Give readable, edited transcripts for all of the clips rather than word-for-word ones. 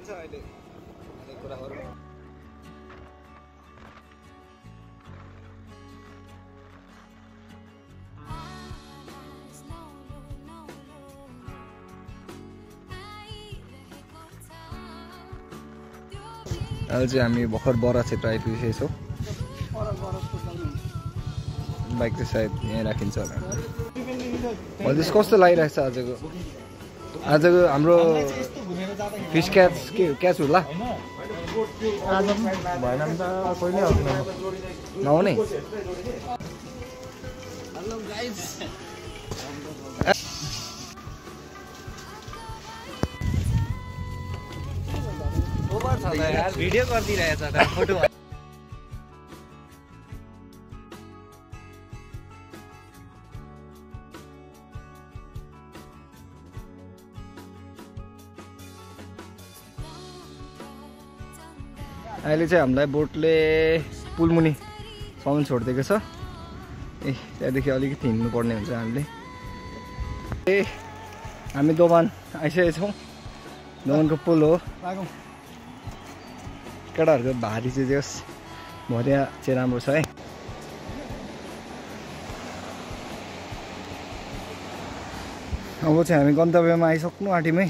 सकिन्छ अहिले हरेक कुराहरू। अहिले चाहिँ हामी भर्खर बरा क्षेत्र आइपुगेको छौँ। बाइक चाहिँ सायद यहीँ राखिन्छ होला। हजुर कस्तो लागिरहेको छ आजको हाम्रो फिस क्याच के क्याच होला भएन नि त कहिले आउँदैन नआउने। भिडियो गरिदिइरहेछ त फोटो। अहिले चाहिँ हामीलाई बोटले पुलमुनि सम्म छोडिदिएको छ। ए त्यहाँदेखि अलिकति हिँड्नु पर्ने हुन्छ हामीले। हामी दोभान आइसकेको छौँ। दोभानको पुल हो। केटाहरूको भारी चाहिँ जस भरिया चाहिँ राम्रो छ है। अब चाहिँ हामी गन्तव्यमा आइसक्नु आँटीमै।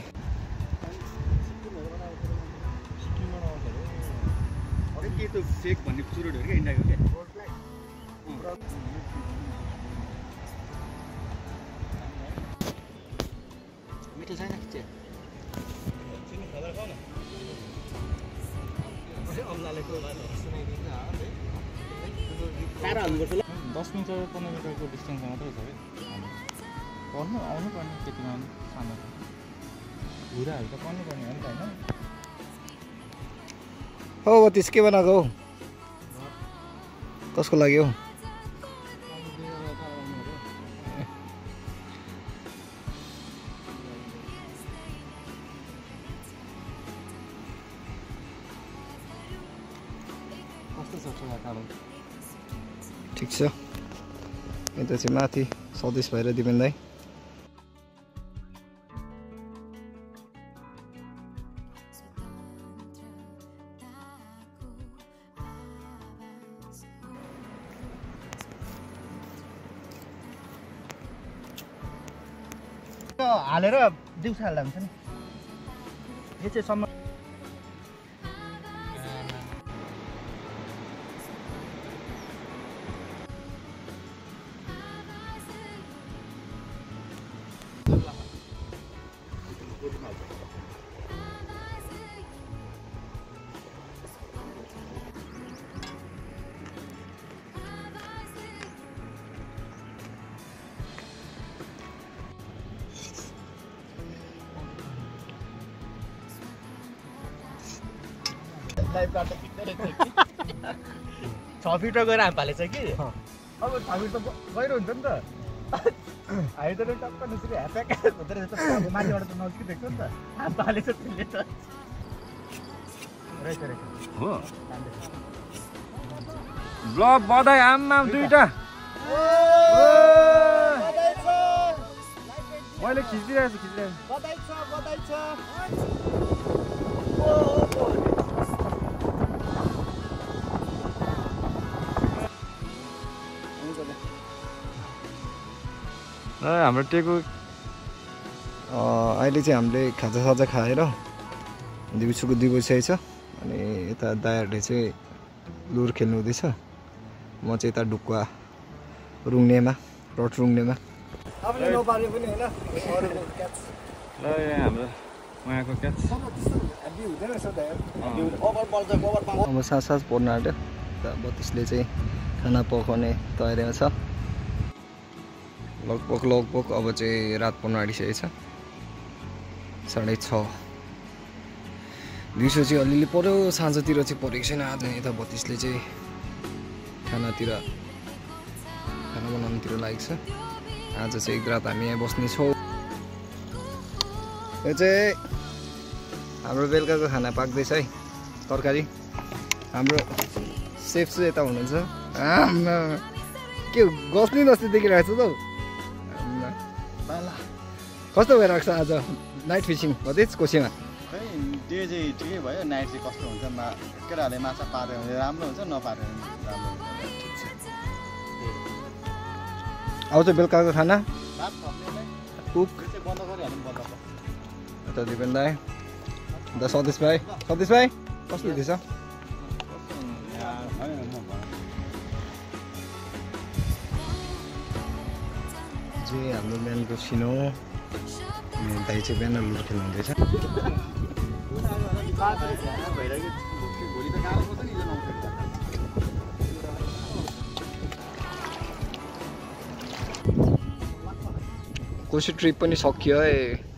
फेक भन्ने चुरोटहरू क्या इन्डियाको क्या मिठो छैन कि टाढा हाल्नुपर्छ ल। 10 मिटर 15 मिटरको डिस्टेन्समा मात्रै छ कि आउनु पर्ने त्यतिमा सानो घुराहरू त पर्नु पर्ने हो नि त होइन। हो त्यसकै बनाएको हौ। कसको लागि हौ? ठिक छ। यता चाहिँ माथि स्वदेश भएर दिपेन दाइ। हालेर दिउँसो हाल्दा हुन्छ नि। यो चाहिँ सम्म लाइभ काट्दा खिच्दै रहेछ कि 6 फिट गएर हामी हालेछ कि। अब 6 फिट त गहिरो हुन्छ नि त। हामी त टक्क नसुकै ह्याप्याक हुँदो रहेछ त। माथिबाट त नजिकै देख्छ नि त। हामी हालेछ त्यसले त रहेछ हो। ब्लग बधाई आम्मा दुईटा मैले खिचिरहेको छु। बधाई छ। हाम्रो टेको अहिले चाहिँ हामीले खाजासाजा खाएर दिउँसोको 2 बजिसकेको छ। अनि यता दायाहरूले चाहिँ लुर खेल्नु हुँदैछ। म चाहिँ यता ढुक्वा रुङ्नेमा रड रुङ्नेमा। हाम्रो उहाँको क्याच अब सास पर्न आँट्यो। 32ले चाहिँ खाना पकाउने तयारीमा छ। लगभग अब चाहिँ रात पर्न आँटिसकेको छ। 6:30 दिउँसो चाहिँ अलिअलि पऱ्यो। साँझतिर चाहिँ परेको छैन। आज यता 32ले चाहिँ खाना बनाउनुतिर लागेको छ। आज चाहिँ एक रात हामी यहाँ बस्नेछौँ। यो चाहिँ हाम्रो बेलुकाको खाना पाक्दैछ है। तरकारी हाम्रो सेफ चाहिँ यता हुनुहुन्छ। के गस्ने जस्तो देखिरहेको छ त। कस्तो भइरहेको छ आज नाइट फिसिङ गर्दैछ कोसीमा? खै डे चाहिँ ठिकै भयो नाइट चाहिँ कस्तो हुन्छ केटाहरूले माछा पार्यो भने राम्रो हुन्छ नपार्यो भने राम्रो हुन्छ ठिक छ आउँछ बेलुकाको खाना भात थप्नेलाई कुक यो चाहिँ बन्द गरिहाल्नु बन्द यता दिपेन दाई अन्त सतीश भाइ कस्तो हुँदैछ चाहिँ हाम्रो बिहानको सिनो अनि दाइ चाहिँ बिहान लुर खेल्नु हुँदैछ कोसी ट्रिप पनि सकियो है